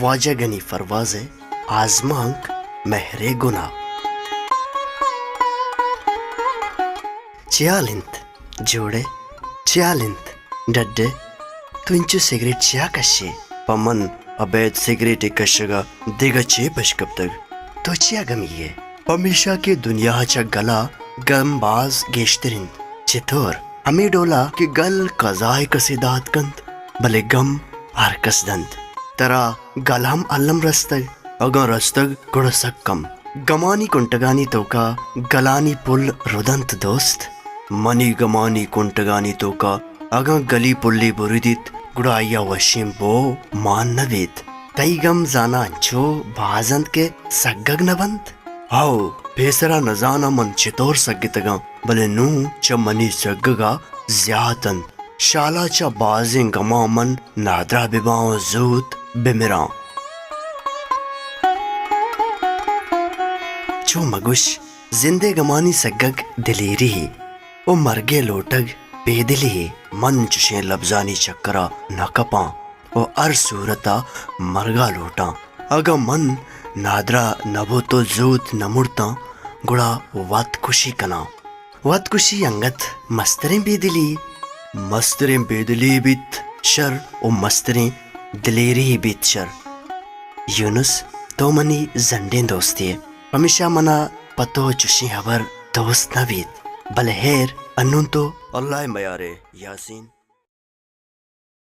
واجہ گنی پرواز ءِ آزمانک مہر ءِ گناہ۔ چیال انت جوڑے، چیال انت ڈڈے، تو انچو سگریٹ چیا کشے؟ پہ من ابید سگریٹ ءِ کشگ ءَ دگہ چے پش کپتگ؟ تو چیا گمی ئے؟ پمیشا کہ دنیا ءَ چہ گل ءَ گم باز گیشتر انت۔ چتور؟ ہمے ڈول ءَ کہ گل قضا ءِ کسے دات کنت، بلے گم ہر کس دنت۔ ترا گل ہم الم رستگ؟ اگاں رستگ، گڑا سک کم۔ گمانی کنٹگانی توکا گلانی پل ردنت دوست۔ منی گمانی کنٹگانی توکا اگاں گلی پلے برودیت، گڑا آئی ءَ وشیں بو مان نہ بیت۔ تئی گم زاناں انچو باز انت کہ سگگ نہ بنت؟ ہئو، پیسرا نزاناں من چتور سگتگاں، بلے نوں چہ منی سگگ ءَ زیات انت۔ شالا چہ بازیں گماں من نادراہ بباں ءُ زوت بمراں۔ چو مگوش، زند ءِ گمانی سگگ دلیری یے ءُ مرگ ءِ لوٹگ بے دلی یے۔ من چشیں لبزانی چکر ءَ نہ کپاں ءُ ہر صورت ءَ مرگ ءَ لوٹاں۔ اگاں من نادراہ نہ بوت ءُ زوت نہ مرتاں، گڑا وت کشی کناں۔ وت کشی انگت مستریں بے دلی، مستریں بے دلی بیت شر ءُ مستریں دلیری بیت شر۔ یونس، تو منی زنڈیں دوستے ئے، پمیشا منا پہ تو چشیں ہبر دوست نہ بیت، بلے ہیر، انوں تو اللہ ءِ میارے یاسین۔